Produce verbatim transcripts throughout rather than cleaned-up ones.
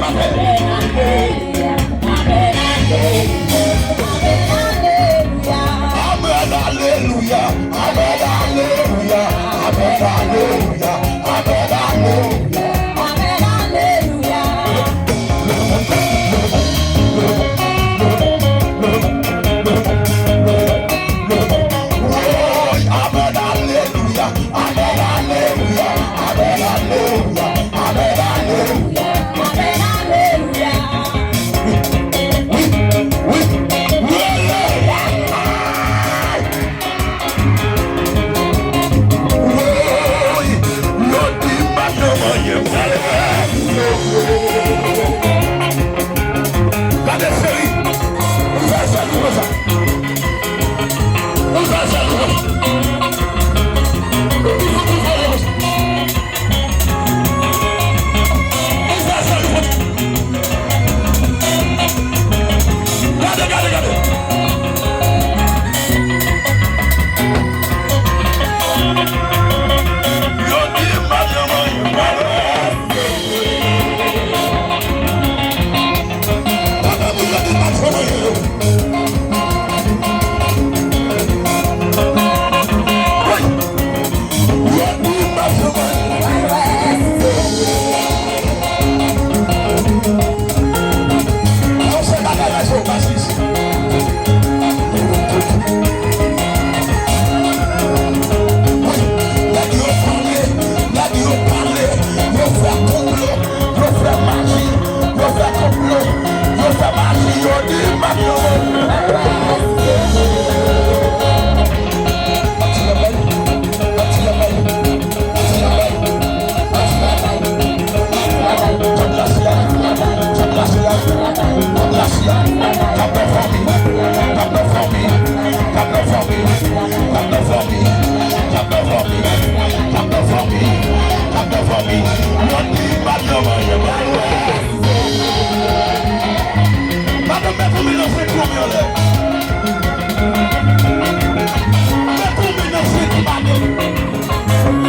Amèn, alelouya. Amèn, alelouya. Amèn, alelouya. Amèn, alelouya. Amèn, alelouya. Amèn, alelouya. Woy, amèn, alelouya. Amèn, alelouya. Amèn, alelouya. Amèn, alelouya. Amèn, alelouya. Wi, wi, wi. Woy, yo di m pa janm anyen. Gade, cheri. Fè sèl konsa. Ou sa sa nou fè. Ou sa sa nou fè. Gade, gade, gade. Yo di m pa janm anyen. Nèg yo pale, nèg yo pale, yo fè konplo. Yo fè maji, yo fè konplo, yo fè maji, yo di m pa janm anyen. Anti Lanmèy, Anti Lanmèy, Anti Lanmèy, Anti Lanmèy. Pòt la siyal, pòt la siyal, pòt la siyal. Tap nan fanmi, tap nan fanmi, tap nan fanmi, tap nan fanmi, tap nan fanmi, tap nan fanmi, tap nan fanmi. Yo di m pa janm anyen. Madanm, mete yon men nan senti w, men anlè. Mete yon men nan senti w, madanm.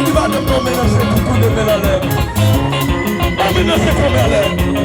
Di madanm, mete yon men nan senti w, tou de men anlè. Yon men nan senti w, men anlè.